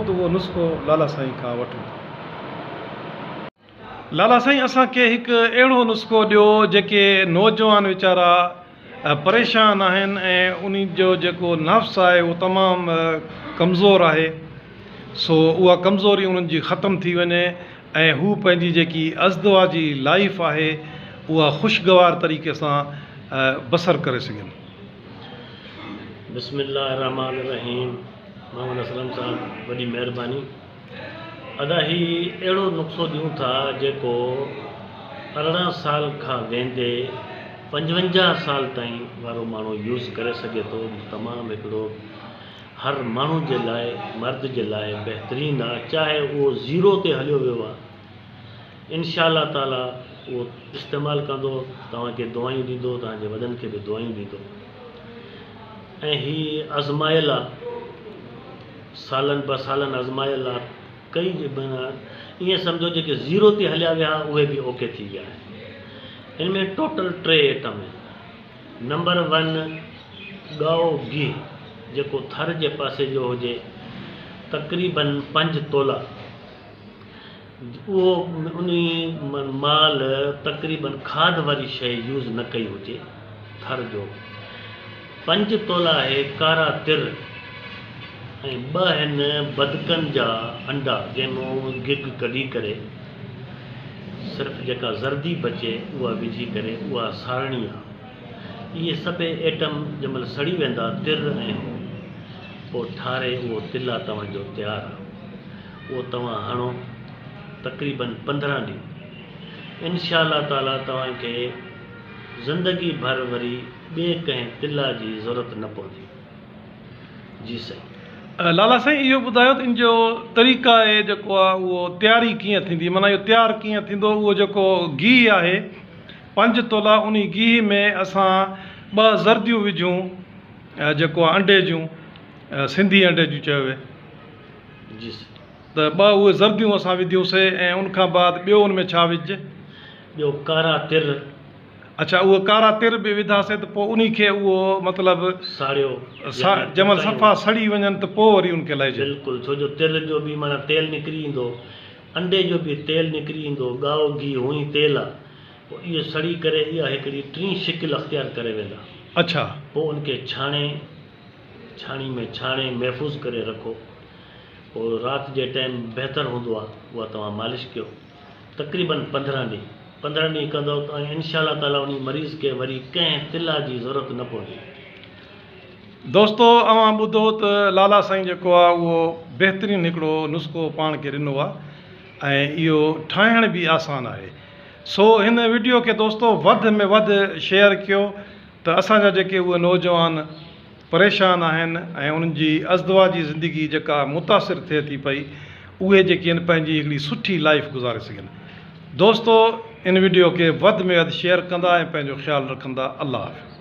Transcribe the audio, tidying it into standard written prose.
ته اهو نسخو لالا سائين کان وٺون. لالا سائين اسان کي هڪ اهڙو نسخو ڏيو جيڪي نوجوان ويچارا پريشان آهن ۽ انهي جو جيڪو نفس آهي اهو تمام ڪمزور آهي سو اها ڪمزوري انهن جي ختم ٿي وڃي ۽ هو پنهنجي جيڪي ازدواجي لائيف آهي اها خوشگوار طريقي سان بسر ڪري سگهن. بسم الله الرحمٰن الرحيم محمد اسلم صاحب وڏي مهرباني ادا هي اهڙو نقصو ڏيون ٿا جيڪو 18 سال کان ويندي 55 سال تائين وارو ماڻهو يوز ڪري سگهي ٿو تمام هڪڙو هر ماڻهو جي لاء مرد جي لاء بهترين آ چاهي اهو زيرو تي هليو ويو آ انشاء الله تعالي اهو استعمال ڪندو توهان کي دعائون ڏيندو توهان جي وڏن کي به دعائون ڏيندو ۽ هي آزمايل آ سالن به سالن آزمايل آ ڪئي ائين سمجهو جيڪي زيرو تي هليا ويا اهي به اوڪي ٿي ويا آهن هن ۾ ٽوٽل ٽي آئٽم آهن نمبر ون ڳائو گيهه جيڪو ٿر جي پاسي جو هجي تقريبن 5 تولا اهو انهي مال تقريبن کاڌ واري شيء يوز نه ڪئي هجي ٿر جو 5 تولا آهي ڪارا تر ۽ ٻه آهن بدڪن جا انڊا جنهن مون گگ ڪڍي ڪري صرف جيڪا زردي بچي اها وجهي ڪري اها ساڙڻي آ اهي سڀئي ايٽم جنهن مهل سڙي ويندا تر ۽ هو پوء ٺاري اهو تلا توهان جو تيار آ اهو توهان هڻو تقريبن 15 ڏينهن انشاء الله تعالي توهان کي زندگي ڀر وري ٻئي ڪنهن تلا جي ضرورت نه پوندي. جي سائين. لالا سائين اهو ٻڌايو ته ان جو طريقه آهي جيڪو آهي اهو تياري ڪيئن ٿيندي معنيٰ اهو تيار ڪيئن ٿيندو اهو جيڪو گيهه آهي 5 تولا انهي گيهه ۾ اسان ٻه زرديون وجهون جيڪو آهي انڊي جون سنڌي انڊي جون چيو وي جي سائين. ته ٻه اهي زرديون اسان وڌيون سي ۽ ان کان بعد ٻيو ان ۾ ڇا وجهجي؟ ٻيو ڪارا تر. اڇا اهي ڪارا تر به وڌاسين ته پوء انهي کي اهو مطلب ساڙيو سا يعني جنهن مهل پڪايو. صفا سڙي وڃن ته پوء وري ان کي لهجي. بلڪل ڇو جو تر جو به معنيٰ تيل نڪري ايندو انڊي جو به تيل نڪري ايندو ڳائو گيهه هونئن ئي تيل آ پوء اهي سڙي ڪري اها هڪڙي ٽين شڪل اختيار ڪري ويندا. اڇا. پوء ان کي ڇاڻي ڇاڻي ۾ ڇاڻي محفوظ ڪري رکو پوء رات جي ٽائيم بهتر هوندو آ اها توهان مالش ڪيو تقريبن 15 ڏينهن 15 ڏينهن ڪندؤ ته ۽ انشاء الله تعالي انهي مريض کي وري ڪنهن تلا جي ضرورت نه پوندي. دوستو اوهان ٻڌو ته لالا سائين جيڪو آ اهو بهترين هڪڙو نسخو پاڻ کي ڏنو آ ۽ اهو ٺاهڻ به آسان آهي سو هن وڊيو کي دوستو وڌ ۾ وڌ شيئر ڪيو ته اسان جا جيڪي اهي نوجوان پريشان آهن ۽ انهن جي ازدواجي زندگي جيڪا متاثر ٿئي ٿي پئي اهي جيڪي آهن پنهنجي هڪڙي سٺي لائيف گذاري سگهن دوستو ان وڊيو کي وڌ ۾ وڌ شيئر ڪندا ۽ پنهنجو خيال رکندا الله حافظ.